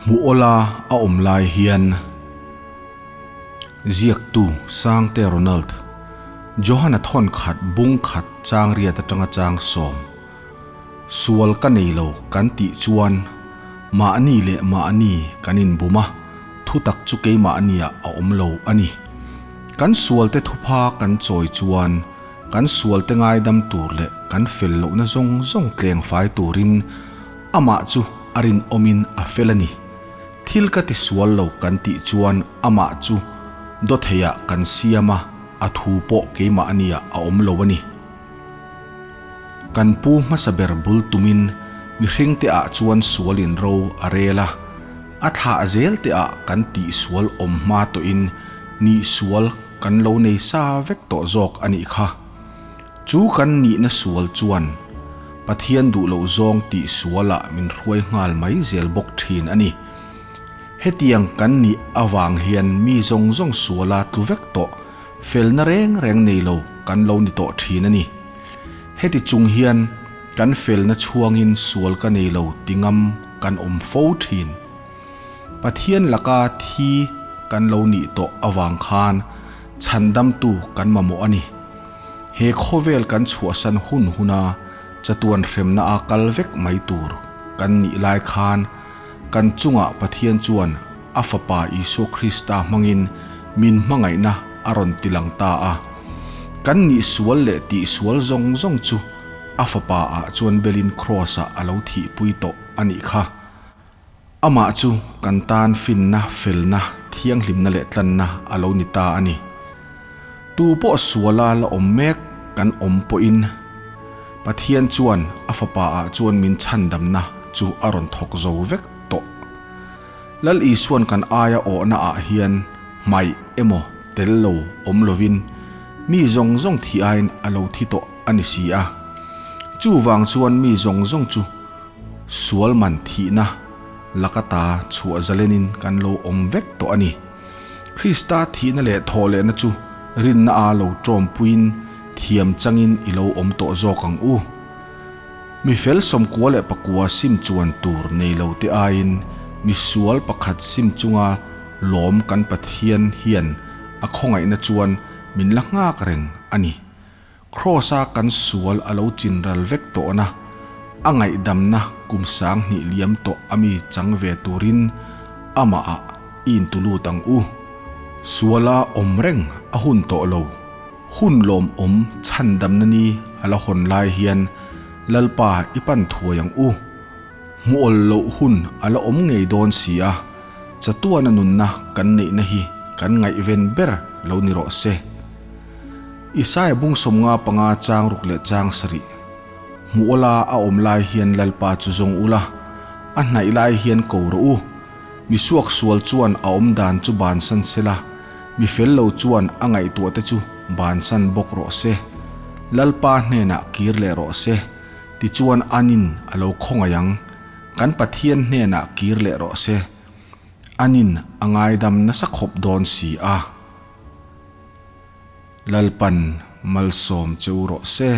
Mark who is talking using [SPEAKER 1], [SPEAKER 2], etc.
[SPEAKER 1] Hmuh awla a awm lai hian ziaktu Sangte Ronald Johana thawn khat bung khat chang riat atanga chang sawm sual ka nei lo kan tih chuan mahni leh mahni kan inbum a, thutak chu keimahniah a awm lo a ni. Kan sualte thupha kan chawi chuan kan sualte ngaidam tur leh kan fel lohna zawng zawng tleng fai turin amah chu a rinawmin a fel a ni. Thil ka ti sual lo kan tih chuan amah chu dawtheiah kan siam a, a thu pawh keimahniah a awm lo a ni. Kan pu hmasa ber bul tumin mihringte ah chuan sualin ro a rel a, a thlah zel te ah kan tih sual awm hma tawhin nih sual kan lo nei sa vek tawh zawk a nih kha. Chu kan nihna sual chuan Pathian duh loh zawng tih sualah min hruai nghal mai zel bawk thin a ni. Hetiang kan nih avang hian mi zawng zawng suala tlu vek tawh Felna reng reng nei lo kan lo ni tawh thin a ni. Heti chung hian kan felna chhuangin sual ka nei lo ti ngam kan awm fo thin. Pathian laka thi kan lo nih tawh avang khan chhandamtu kan mamawh a ni. He khawvel kan chhuahsan hun huna chatuan hremna a kal vek mai tur kan nih lai khan kan chungah Pathian chuan a Fapa Isua Krista hmangin min hmangaihna a rawn ti lang ta a. Kan nih sual leh tih sual zawng zawng chu a Fapa ah chuan belin Kraws ah a lo thihpui tawh a nih kha. Amah chu kan tan finna, felna, thianghlimna leh tlanna a lo ni ta a ni. Tu pawh suala la awm mek kan awm pawhin Pathian chuan a Fapa ah chuan min chhandamna chu a rawn thawk zo vek tawh. Lal Isuan kan aia awhna ah hian hmaih emaw tel lo awm lovin mi zawng zawng thi aiin a lo thi tawh a ni si a. Chuvang chuan mi zawng zawng chu sual man thihna laka ta chhuah zalenin kan lo awm vek tawh a ni. Krista thihna leh thawhlehna chu rinna a lo tawmpuiin thiam changin i lo awm tawh zawk ang u. Mi fel sawmkua leh pakua sim chuan tur nei lo te aiin mi sual pakhat sim chunga lawm kan Pathian hian a khawngaihna chuan min la nghak reng a ni. Kraws-a kan sual a lo chinral vek tawhna, a ngaihdamna kum sang hnih liam tawh a mi chang ve turin amahah i intulut ang u. Suala awm reng a hun tawh lo. Hun lawmawm chhandamna ni a la hawn lai hian Lalpa i pan thuai ang u. Hmuawl loh hun a la awm ngei dawn si a, chatuana nunna kan neihna hi kan ngaihven ber lo ni rawh se. Isaia bung 55 chang ruk leh chang sarih Hmuawla a awm lai hian Lalpa chu zawng ula, a hnaih lai hian ko rawh u. Mi suaksual chuan a awm dan chu bansan sela, Mi fel lo chuan a ngaihtuahte chu bansan bawk rawh se. Lalpa hnenah kir leh rawh se, tichuan anin a lo khawngaih ang. Kan Pathian hnenah kir leh rawh se, anin a ngaidam nasa khawp dawn si a. Lalpan malsawm che u rawh se.